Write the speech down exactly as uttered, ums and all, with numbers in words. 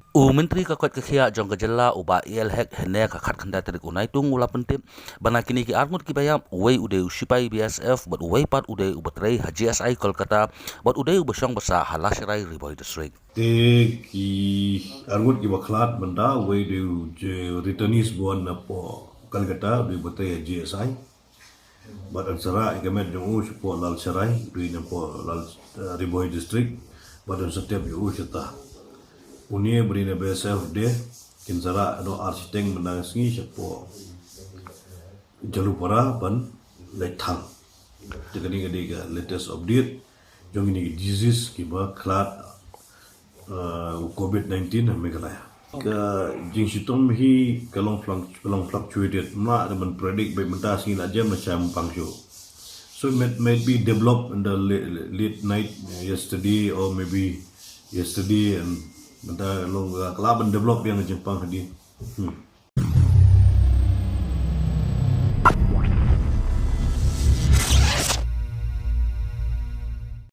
U Myntri ka koit ka khiah jong ka jylla u Bah A L Hek hynne ka khatkhyndai tarik u Naitung u la pyntip ba na kine ki arngut kiba ïap, uwei u dei u shipai B S F bad uwei pat u dei uba trei ha G S I Kolkata bad u dei uba shong basa ha Lashrai, Ri Bhoi District. Te ki arngut kiba khlad mynta, uwei u dei u je returnees ba wan napoh Kolkata, u dei uba trei ha G S I. Bad yn sa rah ïa ka met jong u shapoh Lashrai, u dei napoh Lal, eh, Ri Bhoi District, bad yn sa tep ïa u shata. Une ba dei na B S F de, kin sa rah noh ar shiteng mynta ka sngi shapoh Jalupara ban leit thang. Te kane ka dei ka latest update jong kine ki disease kiba khlad, uh, u covid nineteen ha Meghalaya. Ka jingshitom hi ka long flung-, ka long fluctuated, ym lah ban predict ba mynta sngi la jem, la shai mynpang shuh. So it might, might be developed in the late, late night, uh, yesterday or maybe yesterday, and mynta long, uh, ka lah ban develop biang jingpang hadien. Hmm.